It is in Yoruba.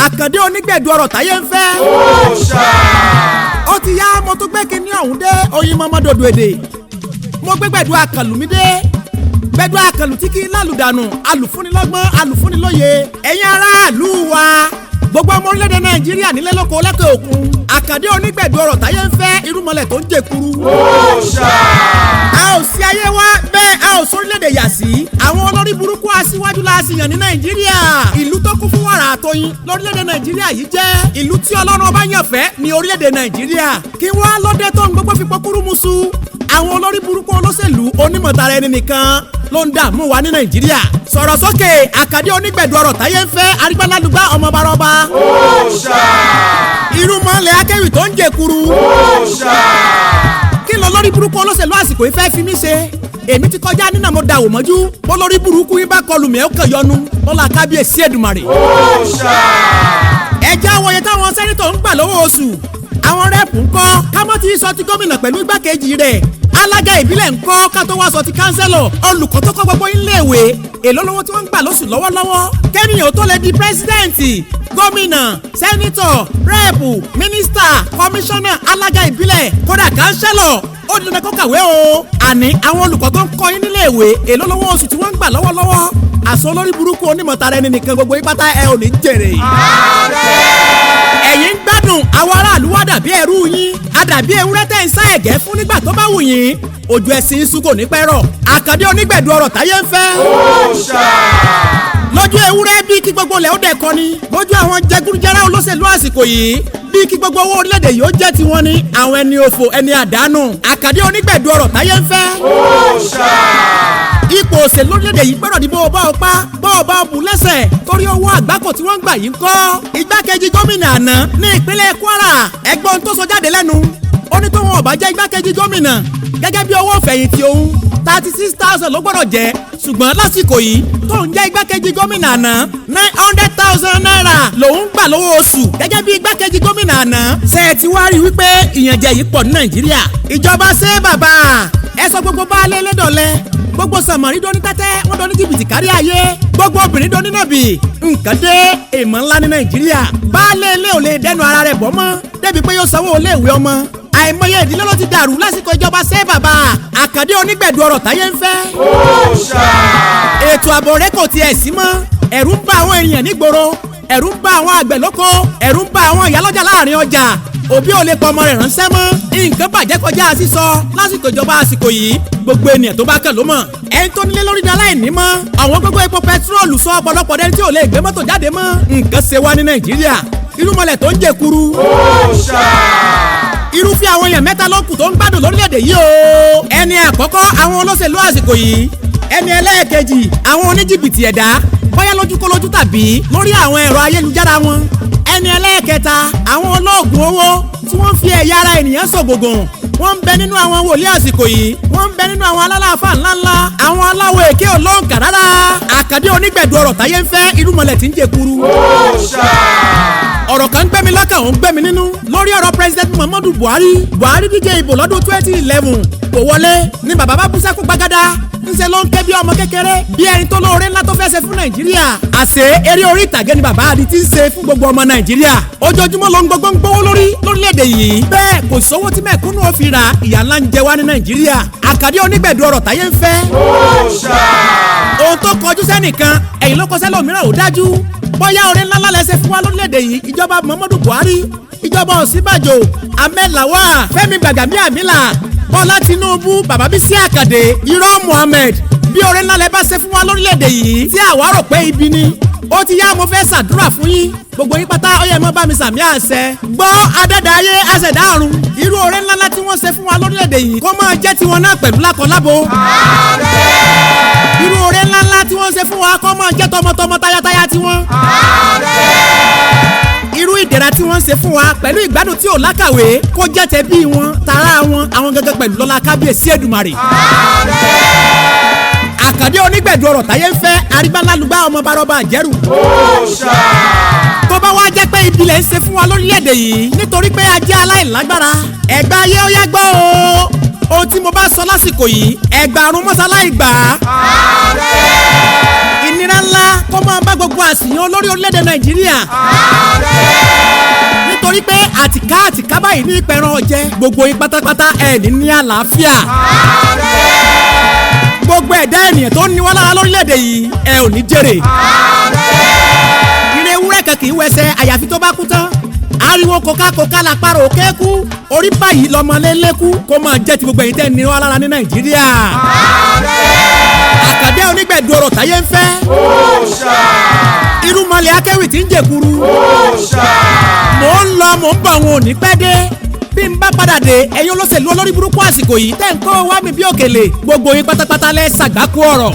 Àkàndé onígbẹ̀du ọ̀rọ̀ táyé ń fẹ́. Òòṣà. Ó ti yá, mo tún gbé kinní ọ̀hún dé, oyin mọ́mọ́ dòdò èdè. Mo gbé gbẹ̀du àkànlù mi dé. Gbẹ̀du àkànlù tí kì í lálùdànù, alùfúnilọ́gbọ́n, alùfúnilóye. Ẹ̀yin aráàlú wa, gbogbo ọmọ orílẹ̀-èdè Nàìjíríà nílé lóko lẹ́kọ̀ọ́ òkun. Àkàndé onígbẹ̀du ọ̀rọ̀ táyé ń fẹ́, irúmọlẹ̀ tó ń jẹkuru. Òòṣà. A ò sí ayé wa bẹ́ẹ̀, a ò sórílẹ̀-èdè yà sí. Àwọn olórí burúkú aṣíwájú la sì yàn ní Nàìjíríà. Ìlú tó kún fún wàrà àtọyìn lórílẹ̀-èdè Nàìjíríà yìí jẹ́. Ìlú tí Ọlọ́run ọba yàn fẹ́ ní orílẹ̀-èdè Nàìjíríà. Kí wọ́n á lọ́dẹ tó ń gbogbo fi pokúrú musu. Àwọn olórí burúkú olóṣèlú onímọ̀tara ẹni nìkan ló ń dààmú wa ní Nàìjíríà. Sọ̀rọ̀ sókè, Àkàndé onígbẹ̀du ọ̀rọ̀ táyé ń fẹ́, arígbálálùgbá ọmọ barọba. Òòṣà. Irúnmọlẹ̀ akéwì tó ń jẹkuru. Òòṣà. Kí lọ lórí burúkú olóṣèlú àsìkò yìí fẹ́ fi mí ṣe? Èmi ti kọjá nínà, mo dàwọ̀ mọ́jú. Bó lórí burúkú yín bá kọlù mí, ó kàn yọnu lọ́la kábíyèsí Èdùmàrè. Òòṣà. Ẹjẹ́ àwòye táwọn sẹ́nitọ̀ ń gbà lọ́wọ́ oṣù. Àwọn rẹ́ẹ̀pù ń kọ́, kámọ́ ti sọ ti gómìnà pẹ̀lú igbákejì rẹ̀. Alága ìbílẹ̀ ń kọ́, ká tó wá sọ ti kánsẹ́lọ̀. Olùkọ́ tó kọ́ gbogbo iléèwé, èló lówó tí wọ́n ń gbà lóṣù lọ́wọ́lọ́wọ́? Kẹ́niyàn tó lè di pírẹ́sídẹ̀ǹtì, gómìnà, sẹ́nitọ̀, rẹ́ẹ̀pù, mínísítà, kọmíṣánná, alága ìbílẹ̀, kódà kánsẹ́lọ̀, ó di dandan kó kàwé o. Àní àwọn olùkọ́ tó ń kọ́ yín nílé ìwé, èló lówó oṣù tí wọ́n ń gbà lọ́wọ́lọ́wọ́? Àṣọ olórí burúkú onímọ̀tara ẹni nìkan gbogbo yín pátá, ẹ ò ní jèrè. Ẹ̀yin ń gbádùn, àwọn aráàlú wá dàbí ẹrú yín, àdàbí ewúrẹ́ tẹ̀ ń sá ẹ̀gẹ́ fún nígbà tó bá wù yín. Ojú ẹ̀sìn iṣu kò ní pẹ́ rọ̀. Àkàndé onígbẹ̀du ọ̀rọ̀ táyé ń fẹ́. Òòṣà. Lójú ewúrẹ́ bí kí gbogbo ilẹ̀ ó dẹ̀ kọ́ ni. Lójú àwọn jẹgúdújẹrá olóṣèlú àsìkò yìí, bí kí gbogbo owó orílẹ̀-èdè yìí ó jẹ́ tiwọn ni. Àwọn ẹni òfò, ẹni àdánù. Àkàndé onígbẹ̀du ọ̀rọ̀ táyé ń fẹ́. Òòṣà. Ipò òṣèlú lórílẹ̀-èdè yìí gbọ́dọ̀ di bó o bá o pa, bó o bá o bù lẹ́sẹ̀, torí owó àgbákò tí wọ́n ń gbà yìí ń kọ́. Igbákejì gómìnà àná ní ìpínlẹ̀ Kwara, ẹgbọ́n tó sọ jáde lẹ́nu, ó ní tó wọn ò bá jẹ́ igbákejì gómìnà, gẹ́gẹ́ bí owó fẹ̀yìntì òun, 36,000 ló gbọ́dọ̀ jẹ́. Ṣùgbọ́n lásìkò yìí tó ń jẹ́ igbákejì gómìnà àná, ₦900,000 lòún gbà lówó oṣù gẹ́gẹ́ bí igbákejì gómìnà àná. Ṣé ẹ ti wá rí wípé ìyànjẹ yìí pọ̀ ní Nàìjíríà? Ìjọba ṣé bàbá ẹ sọ gbogbo baálé lẹ́dọ̀lẹ́, gbogbo sàmọ̀rí dóní tẹ́tẹ́, wọ́n dóní jìbìtì kárí ayé, gbogbo obìnrin dóní nàbì. Nǹkan dé, èèmọ̀ ńlá ní Nàìjíríà. Baálé ilé ò lè dẹnu ara rẹ̀ bọ́ mọ́ débi pé yóò sanwó iléèwé ọmọ. Àìmọye ìdílé ló ti dàrú lásìkò ìjọba ṣé bàbá. Àkàndé onígbẹ̀du ọ̀rọ̀ táyé ń fẹ́. Òòṣà. Ètò ààbò rẹ̀ kò tiẹ̀ sí mọ́. Ẹ̀rù ń bà àwọn èèyàn nígboro, ẹ̀rù ń bà àwọn àgbẹ̀ lóko, ẹ̀rù ń bà àwọn ìyálọ́jà láàrin ọjà. Òbí ò lè pọ ọmọ rẹ̀ ránṣẹ́ mọ́. Nǹkan bàjẹ́ kọjá sísọ lásìkò ìjọba àsìkò yìí. Gbogbo ènìyàn tó bá kàn ló mọ̀. Ẹni tó nílé lórí aláìní mọ́. Àwọn gbogbo epo pẹtiróòlù sọ ọ̀pọ̀lọpọ̀ dẹni tí ò lè gbé mọ́tò jáde mọ́. Nǹkan ṣe wá ní Nàìjíríà. Irúmọlẹ̀ tó ń jẹkuru. Òòṣà. Irúfẹ́ àwọn èèyàn mẹ́ta ló kù tó ń gbádùn lórílẹ̀‐èdè yìí o. Ẹni àkọ́kọ́, àwọn olóṣèlú àsìkò yìí. Ẹni ẹlẹ́ẹ̀kejì, àwọn oníjìbìtì ẹ̀dá, bóyá lójúkólójú tàbí lórí àwọn ẹ̀rọ ayélujára wọn. Ẹni ẹlẹ́ẹ̀kẹta, àwọn olóògùn owó tí wọ́n fi ẹ̀yà ara ènìyàn ṣògògùn. Wọ́n ń bẹ nínú àwọn wòlíì àsìkò yìí, wọ́n ń bẹ nínú àwọn alálàáfà ńláńlá, àwọn aláwọ̀ èké olóǹkà rárá. Àkàndé onígbẹ̀du ọ̀rọ̀ táyé ń fẹ́, irúmọlẹ̀ tí ń jẹkuru. Òòṣà. Ọ̀rọ̀ kan ń gbé mi lọ́kàn, ó ń gbé mi nínú lórí ọ̀rọ̀ President Muhammadu Buhari. Buhari díje ìbò lọ́dún 2011, kò wọlé ní bàbá bá bú sẹ́kù gbàgádà. Ńṣe ló ń ké bí ọmọ kékeré, bí ẹni tó lóore ńlá tó fẹ́ ṣe fún Nàìjíríà. Àṣé eré orí ìtàgé ni bàbá adi ti ń ṣe fún gbogbo ọmọ Nàìjíríà. Ojoojúmọ́ ló ń gbogbo ń gbówó lórí lórílẹ̀‐èdè yìí. Bẹ́ẹ̀ kò sówó tí mẹ̀kúnnù ó fi ra. Ìyà ńlá ń jẹ wá ní Nàìjíríà. Àkàndé onígbẹ̀du ọ̀rọ̀ táyé ń fẹ́. Òòṣà. Ohun tó kọjú sẹ́nìkan, ẹ̀yìn ló kọ sẹ́lòmíràn, ò dájú. Bóyá oore ńlá ńlá lẹ́sẹ̀ fún wa lórílẹ̀‐èdè yìí, ìjọba Muhammadu Buhari, ìjọba Ọ̀ṣínbàjò, Ahmed Lawal, Fẹ́mi Gbàgàmíàmílà, Bọ́lá Tinubu, Bàbá Bísí Àkàdé, Irọ́ Muhammed, bí oore ńlá lẹ bá ṣe fún wa lórílẹ̀‐èdè yìí tí àwa rò pé ibi ni. Ó ti yá, mo fẹ́ ṣàdúrà fún yín, gbogbo yín pátá, ó yẹ mọ́ bá mi sàmì àṣẹ. Gbọ́, adẹ́dàá ayé, aṣẹ̀dá ọ̀run, irú oore ńlá ńlá tí wọ́n ṣe fún wa lórílẹ̀‐èdè yìí, kó máa jẹ́ tiwọn náà pẹ̀lú lákọlábo. Irú oore ńlá ńlá tí wọ́n ṣe fún wa, kó máa jẹ́ tọmọtọmọ, tayátayá tiwọn. Irú ìdẹ̀ra tí wọ́n ṣe fún wa pẹ̀lú ìgbádùn tí ò lákàwé, kó jẹ́ tẹbí wọn, tara wọn, àwọn gangan pẹ̀lú lọ́lá kábíyèsí Èdùmàrè. Àkàndé onígbẹ̀du ọ̀rọ̀ táyé ń fẹ́, arígbálálùgbá ọmọ barọba àjẹrù. Òòṣà. Tó bá wá jẹ́ pé ibi lẹ̀ ń ṣe fún wa lórílẹ̀‐èdè yìí nítorí pé a jẹ́ aláìlágbára, ẹ̀gbá ayé, ó yá gbọ́ o. Ohun tí mo bá sọ lásìkò yìí, ẹgbàárún mọ́sálá ìgbà. Ìnira. Ìnira ńlá kó máa bá gbogbo àsìyàn olórí orílẹ̀-èdè Nàìjíríà. Nítorí pé àtìká àtìká báyìí ní ìpẹ̀ràn ọ̀jẹ̀, gbogbo yín pátápátá ẹ̀ ní ní àlàáfíà. Gbogbo ẹ̀dá ènìyàn tó ní wá lára lórílẹ̀-èdè yìí, ẹ ò ní jèrè. Ire ewúrẹ́ kan kì í wẹsẹ̀ àyàfi tó bá kú tán. Ariwo kòkákòká làparò kéku, orí báyìí lọmọlé lékú, kó máa jẹ́ ti gbogbo ẹ̀yin tẹ́ ní wá lára ní Nàìjíríà. Àkàdé onígbẹ̀du ọ̀rọ̀ táyé ń fẹ́. Òòṣà. Irúnmọlẹ̀ akéwì tí ń jèkuru. Òòṣà. Mò ń lọ, mò ń bọ̀, àwọn ò ní pẹ́ dé. Bí n bá padà dé, ẹ̀yin olóṣèlú olórí burúkú àsìkò yìí tẹ́ ń kó wá mi bí òkèlè, gbogbo yín pátápátá lẹ́ ṣàgbákò ọ̀rọ̀.